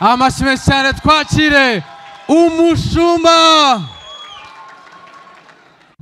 Amashyi menshi cyane twakire umushumba.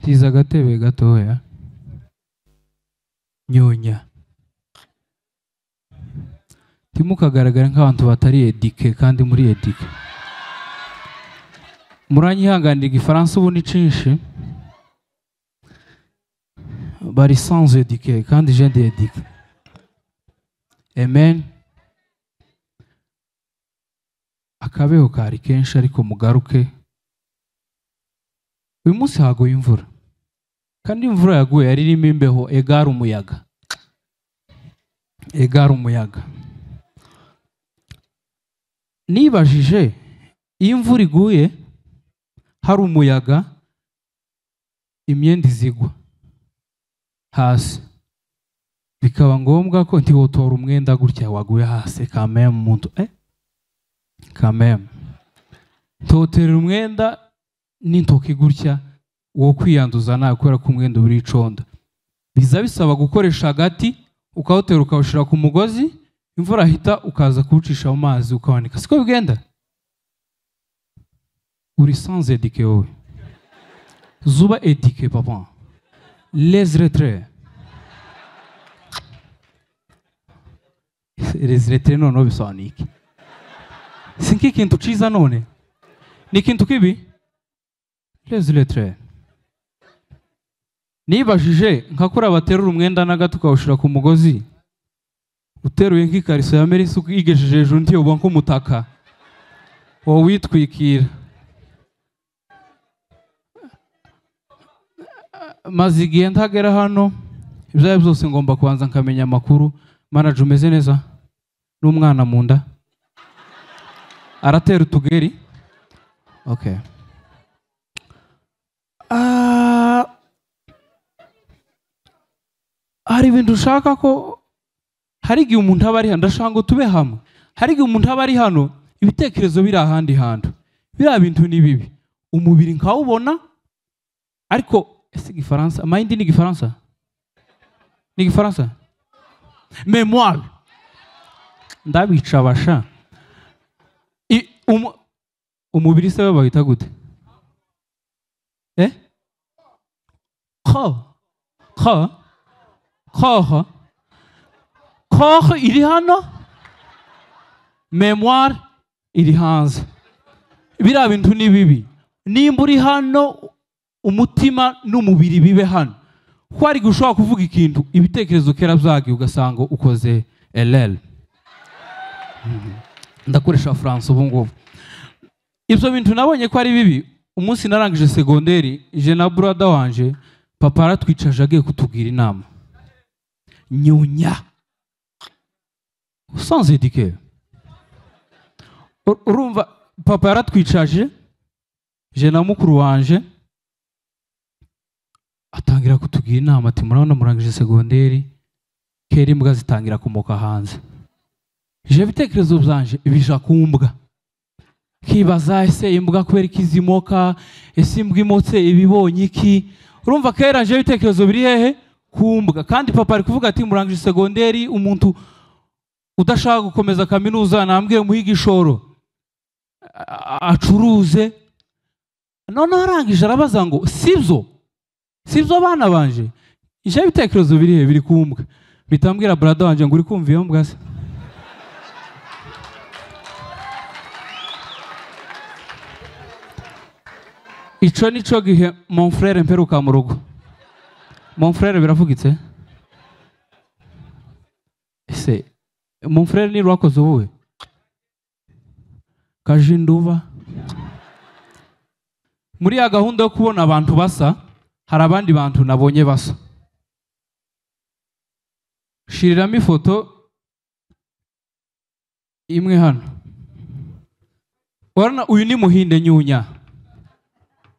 Tiza agatebe gatoya nyonya, ntimukagaragare nk'abantu batari éduqué kandi muri éduqué. Muranyihanganira igifaransa ubu ni cinshi, bari sans éduqué kandi je ndi éduqué. Amen. Akabeho kari kenshi ariko mugaruke. Uyu munsi haguye imvura, kandi imvura yaguye yari irimo imbeho, egara umuyaga, egara umuyaga. Nibajije iyo imvura iguye hari umuyaga, imyenda izigwa hasi, bikaba ngombwa ko ntiwotora umwenda gutya waguye hasi kameme muntu kameme totera umwenda n'intoki gutya wo kwiyanduza nawe kubera ko umwenda uri icondo. Biza bisaba gukoresha agati ukawutera ukawushira ku mugozi, imvura ahita ukaza kuwucisha mu mazi ukawanika. Siko bigenda? Uri sans éduqué wowe. Zuba éduqué papa. Les retraits. Les retraits noneho bisobanuye iki? Si nk'ikintu ciza none? Ni ikintu kibi? Les retraits. Nibajije nka kuriya baterura umwenda n'agati ukawushira ku mugozi, uteruye nk'ikariso ya Merisi uyigejeje hejuru ntiyoba nk'umutaka wowe witwikira. Maze igihe ntagera hano, ibyo ari byose ngomba kubanza nkamenya amakuru. Manager umeze neza n'umwana mu nda aratera utugeri. Okay. Hari ibintu ushaka ko hari igihe umuntu aba ari hano, ndashaka ngo tube hamwe. Hari igihe umuntu aba ari hano ibitekerezo biri ahandi hantu, biriya bintu ni bibi, umubiri nkawubona ariko ese igifaransa mind ni igifaransa, ni igifaransa mémoire ndabica basha. Umubiri se bawita gute? Ko ko ko ko iri hano, mémoire iri hanze. Biriya bintu ni bibi. Nimba uri hano umutima n'umubiri bibe hano, ko hari gushobora kuvuga ikintu ibitekerezo kera byagiye ugasanga ukoze LL. Ndakoresha France ubu ngubu. Ibyo bintu nabonye ko ari bibi. Umunsi narangije segonderi, je na brother wanje, papa aratwicaje agiye kutubwira inama. Nyunya sans éduquer. Urumva papa yaratwicaje, je na mukuru wanje, atangira kutugira inama ati murabona murangije segonderi, kera imbwa zitangira kumoka hanze. Je ibitekerezo byanje bija kumbwa, kibaza ese imbwa kubera ikizimoka, ese imbwa imotse ibibonye iki? Urumva kera je ibitekerezo biri hehe? Kumbwa. Kandi papa ari kuvuga ati murangije segonderi, umuntu udashaka gukomeza kaminuza nambwire muhe igishoro acuruze. Noneho arangije arabaza ngo sibyo, sibyo bana banje, ije ibitekerezo biri he? Biri kumbwa. Bitambwira brother wanje ngo uri kumva iyo mbwa se? Ico nico gihe mon frère mperuka mu rugo. Mon frère biravugitse? Ese mon frère ni rwakoze ubuhe? Kajinduba. Muri ya gahunda yo kubona abantu basa, hari abandi bantu nabonye basa. Shiriramo ifoto imwe hano. Urabona uyu ni Muhinde nyunya.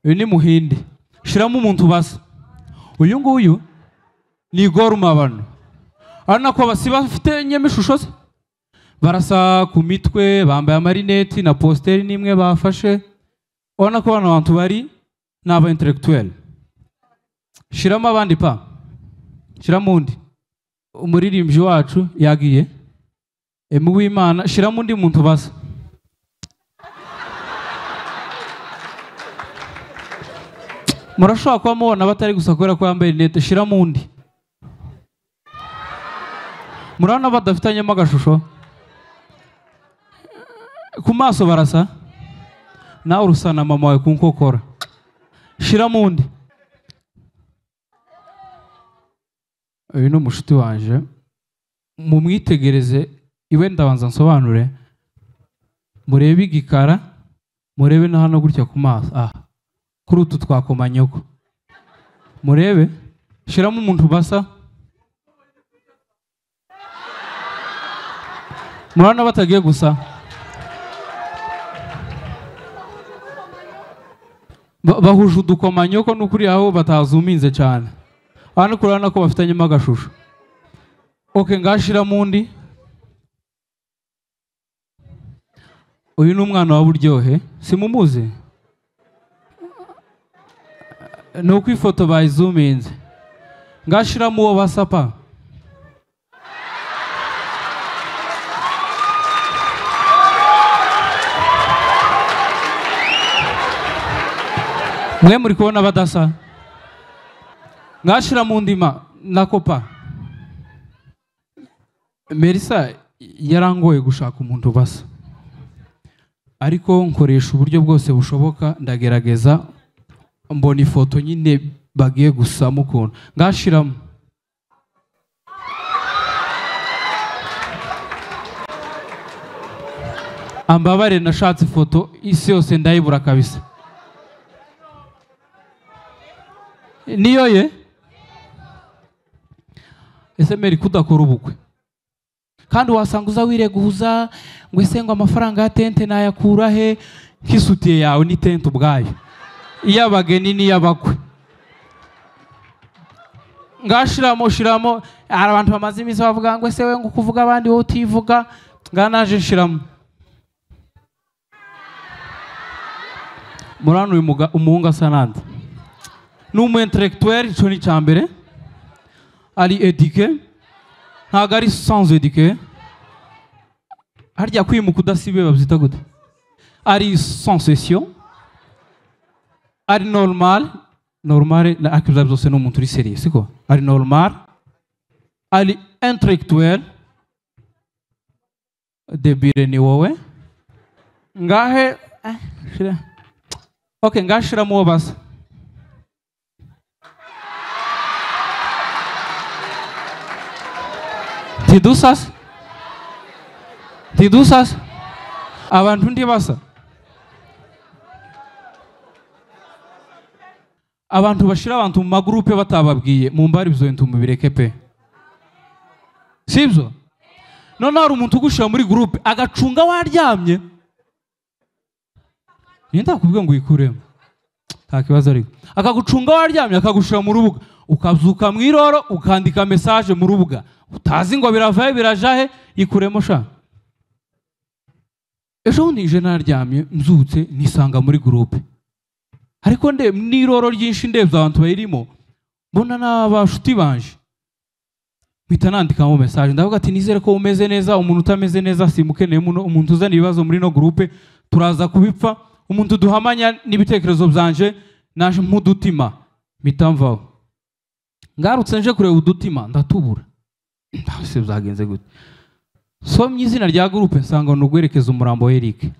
Uyu ni Muhinde. Shiramo umuntu basa. Uyu nguyu ni Gorumabano. Urabona ko basi bafite nyemishusho se? Barasa ku mitwe, bambaye amarineti na posteri nimwe bafashe. Ubona ko bano bantu bari ni aba intellectuel. Shiramo abandi pa. Shiramo undi. Umuririmbyi wacu yagiye. Emu w'Imana, shiramo undi muntu basa. Murashobora kuba mubona batari gusa kubera ko yambaye rinete, shiramo undi. Murabona badafitanyemo agashusho? Ku maso barasa? Nawe urusa na mama wawe ku nkokora. Shiramo undi. Uyu ni umushuti wanje, mumwitegereze iwe ndabanza nsobanure, murebe igikara, murebe na hano gutya ku maso, ah, kuri utu twakomanyoko. Murebe, shiramo umuntu basa. Murabona batagiye gusa. Bahuje udukomanyoko n'ukuri aho batazuminze cyane. Hano kurabona ko bafitanyemo agashusho. Okay, ngashiramo undi. Uyu ni umwana wa Buryohe, simumuzi? Ni uko ifoto bayizuminze. Ngashiramo uwo basapa. Mwe muri kubona badasa. Ngashira mu ndima nakopa. Melissa yarangoye gushaka umuntu basa, ariko nkoresha uburyo bwose bushoboka, ndagerageza mbona ifoto nyine bagiye gusa mukuntu. Ngashiramo. Ambabare nashatse ifoto isi yose ndayibura kabisa. Niyo ye? Ese Meri kudakora ubukwe kandi wasanga uza wireguza ngo ese ngo amafaranga ya tente nayakura he? Nk'isutiye yawe ni tente ubwayo, iy'abageni n'iy'abakwe. Ngashiramo shiramo. Hari abantu bamaze iminsi bavuga ngo ese we ngo kuvuga abandi wowe utivuga. Nganaje nshiramo. Murano uyu umuhungu asa nande? Ni umu intellectuel, ico ni cambere. Ari éduqué, ntago ari sans éduqué. Harya kwimuka udasibe babyita gute? Ari sans session, ari normal, normal ariko byose ni umuntu uri sérieux, siko? Ari normal, ari intellectuel, debire ni wowe. Ngahe shira. Okay, ngashiramo uwo basa. Tidusas? Tidusas? Abantu ntibasa. Abantu bashira abantu mu magroupe batababwiye, mumbari ibyo bintu mubireke pe. Sibyo? None hari umuntu ugushira muri groupe agacunga waryamye. Ninda kubwira ngo uyikuremo. Nta kibazo ariko. Akagucunga waryamye akagushira mu rubuga, ukazuka mu iroro ukandika message mu rubuga. Utazi ngo biravaye birajahe, ikuremo sha. Ejo bundi je naryamye mzutse nisanga muri groupe. Ariko nde niroro ryinshi ndebye abantu bayirimo, mbona n'abashuti banje. Mpita nandikamo message ndavuga ati nizere ko umeze neza, umuntu utameze neza simukeneye muno, umuntu uzana ibibazo muri no groupe turaza kubipfa, umuntu duhamanya n'ibitekerezo byanje naje mudutima mitamvaho. Ngarutse nje kureba udutima ndatubura. Ndase byagenze gute? Somye izina rya groupe nsanga nugwerekeza umurambo wa Eric.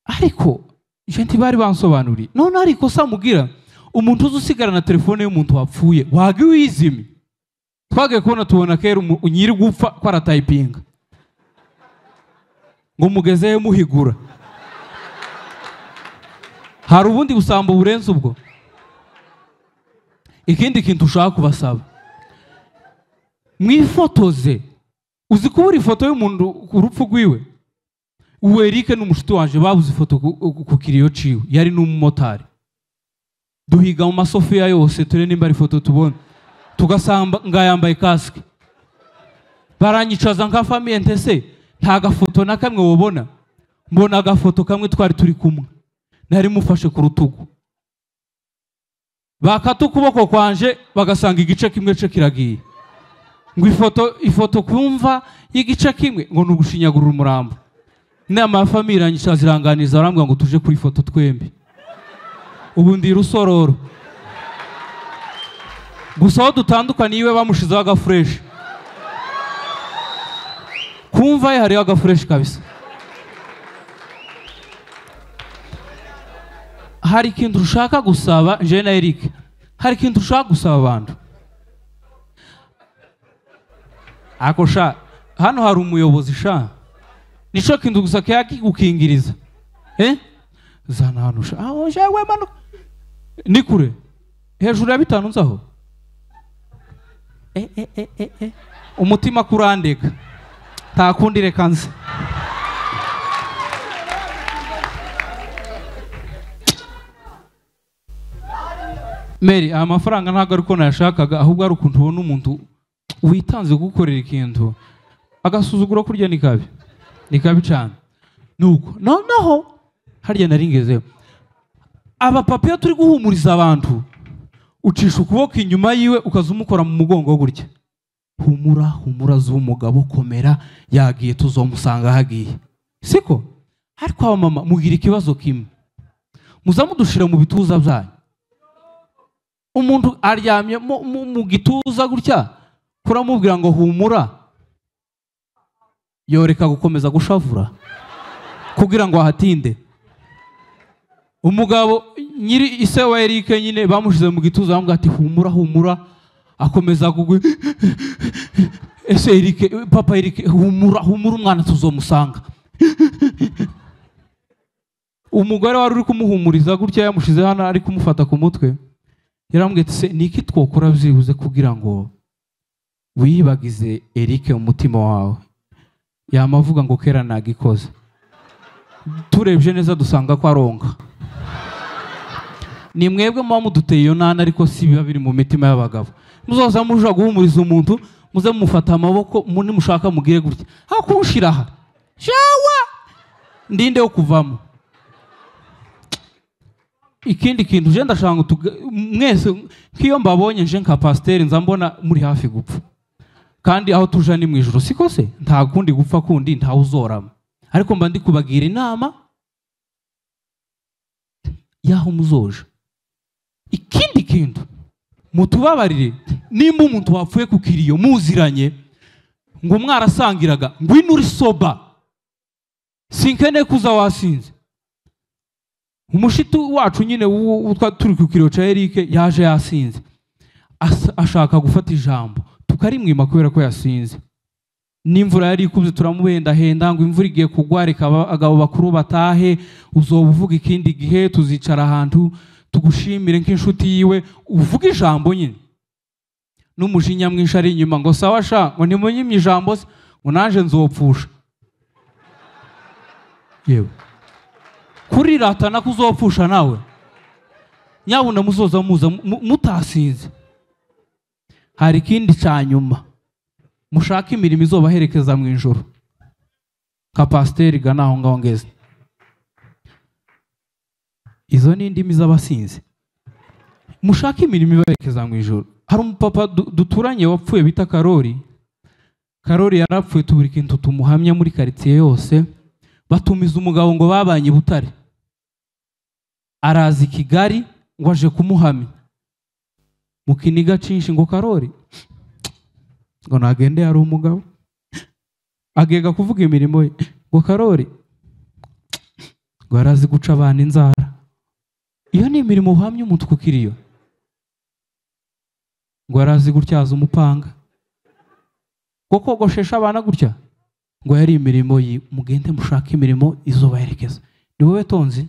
Ariko je ntibari bansobanuriye. None ariko samugira umuntu uzusigara na telefone y'umuntu wapfuye wagi wizimi. Twagiye kubona tubona kera unyiri gupfa ko aratayipinga ngo mugezeyo muhigura. Hari ubundi busambo burenze ubwo. Ikindi kintu ushaka kubasaba, mwifotoze. Uzi kubura ifoto y'umuntu ku rupfu rwiwe? Uwo Eric n'umushuti wanje babuze ifoto ku kiriyo ciwe, yari n'umumotari. Duhiga mu masofiya yose ture nimba ari ifoto tubona, tugasanga yambaye casque. Baranyicaza nka famille ntese nta gafoto na kamwe wobona. Mbona agafoto kamwe twari turi kumwe, nari mufashe ku rutugu. Bakata ukuboko kwanje bagasanga igice kimwe cye kiragiye. Ngo ifoto kumva y'igice kimwe ngo nugushinyagurura umurambo. Inama ya famille iranyicaza iranganiza barambwira ngo tuje kuri ifoto twembi. Ubu ndi Rusororo. Gusa aho dutandukaniye iwe bamushizeho agafureshi. Kumva ye hariho agafureshi kabisa. Hari ikintu ushaka gusaba nje na Eric. Hari ikintu ushaka gusaba abantu. Ako sha hano hari umuyobozi sha. Nico kintu gusa kiyakigukingiriza. Zana hano sha. Aho jewe manu. Ni kure. Hejuru ya 5 nzaho. Umutima kurandeka. Takundi reka nze. Mary, amafaranga ntabwo ariko nayashakaga, ahubwo ari ukuntu ubona umuntu witanze gukorera ikintu agasuzuguro kurya ni kabi. Ni kabi cyane. Nuko noneho harya naringezeho. Abapapa iyo turi guhumuriza abantu ucisha ukuboko inyuma yiwe ukazumukora mu mugongo gutya. Humura, humura z'umugabo komera yagiye tuzomusanga hagiye. Siko? Ariko aba mama mugira ikibazo kimwe. Muzamudushira mu bituza byanyu. Umuntu aryamye mu gituza gutya kuramubwira ngo humura yoreka gukomeza gushavura kugira ngo ahatinde. Umugabo nyiri ise wa Eric nyine bamushize mu gituza bamubwira ati humura humura, akomeza kugwe ese Eric, papa Eric humura humura umwana tuzomusanga. Umugore wari uri kumuhumuriza gutya yamushize hano ari kumufata ku mutwe. Yarambwiye ati se niki twokora byibuze kugira ngo wiyibagize Eric umutima wawe. Yamavuga ngo kera nagikoze. Turebye neza dusanga ko aronka. Ni mwebwe muba muduteye iyo nana ariko si biba biri mu mitima y'abagabo. Muzoza muja guhumuriza umuntu muze mufata amaboko muni mushaka mugire gutya. Hakunshira aha. Shawa ndinde yo kuvamo. Ikindi kintu je ndashaka mwese nkiyo mbabonye nje nka pasteur nza mbona muri hafi gupfa. Kandi aho tuja ni mu ijuru siko se nta kundi gupfa kundi nta uzorama. Ariko mba ndi kubagira inama yaho muzoje. Ikindi kintu mutubabarire nimba umuntu wapfuye kukiriyo muziranye ngo mwarasangiraga ngwino uri soba sinkene kuza wasinze. Umushitu wacu nyine turi ku kiriyo cha Eric yaje yasinze ashaka gufata ijambo tukarimwima kubera ko yasinze. N'imvura yari ikubye turamuhenda henda ngo imvura igiye kugwa reka abagabo bakuru batahe uzobuvuga ikindi gihe tuzicara ahantu tugushimire nk'inshuti yiwe uvuga ijambo nyine. N'umujinya mwinshi ari inyuma ngo sawa sha ngo ntimunyimye ijambo se ngo naje nzopfusha. Yewe kuriratana kuzopfusha nawe nyabuna muzoza muza mutasinze. Hari ikindi cyanyuma mushaka imirimo izobaherekeza mu ijoro. Ka pasteur gana aho ngaho ngeze. Izo ni indimi z'abasinze. Mushaka imirimo ibaherekeza mu ijoro. Hari umupapa duturanye wapfuye bita Karori. Karori yarapfuye tuburi kintu tumuhamya muri quartier yose. Batumiza umugabo ngo babanye Butare. Araza Kigali ngo aje kumuhamya. Mukiniga cinshi ngo Karori ngo nagende yari umugabo. Agega kuvuga imirimo ye ngo Karori ngo yarazi guca abana inzara. Iyo ni imirimo uhamya umuntu kukiriyo. Ngo yarazi gutyaza umupanga. Ngo kogoshesha abana gutya. Ngo yari imirimo yi mugende mushaka imirimo izobaherekeza. Ni wowe tonzi?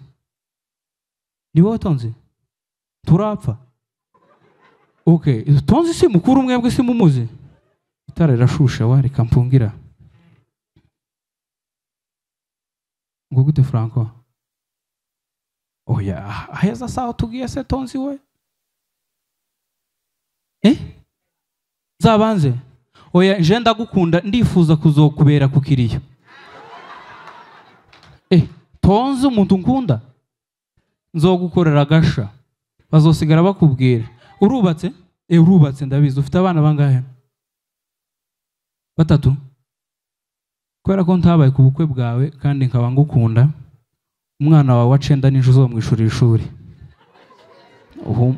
Ni wowe tonzi? Turapfa. Okay, tonzi si mukuru mwebwe si mumuzi. Itara irashusha wa reka mpungira. Ngo gute Franco? Oya, aheza sawa tugiye se tonzi we? Zabanze. Oya je ndagukunda, ndifuza kuzokubera ku kiriyo. Tonze umuntu nkunda, nzogukorera agasha, bazosigara bakubwira. Urubatse? Urubatse ndabizi. Ufite abana bangahe? 3. Kubera ko ntabaye ku bukwe bwawe kandi nkaba ngukunda, umwana wawe wa 9 n'ejo uzomwishurira ishuri.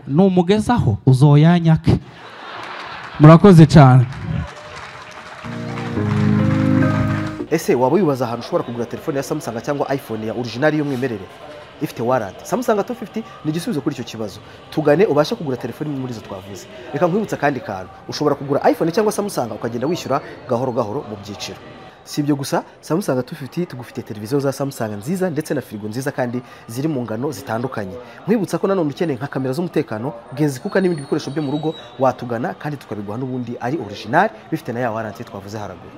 Numugezaho uzoyanyake. Murakoze cyane. Ese waba wibaza ahantu ushobora kugura telefone ya Samsung cyangwa iPhone ya original y'umwimerere ifite warranty? Samsung 250 ni igisubizo kuri icyo kibazo. Tugane ubashe kugura telefone imwe muri izo twavuze. Reka nkwibutsa kandi kantu, ushobora kugura iPhone cyangwa Samsung ukagenda wishyura gahoro gahoro mu byiciro. Si ibyo gusa, Samsung 250 tugufite televiziyo za Samsung nziza ndetse na firigo nziza kandi ziri mu ngano zitandukanye. Nkwibutsa ko nanone ukeneye nka kamera z'umutekano, genzi kuka n'ibindi bikoresho byo mu rugo, watugana kandi tukabiguha n'ubundi ari original bifite na ya warranty twavuze haraguru.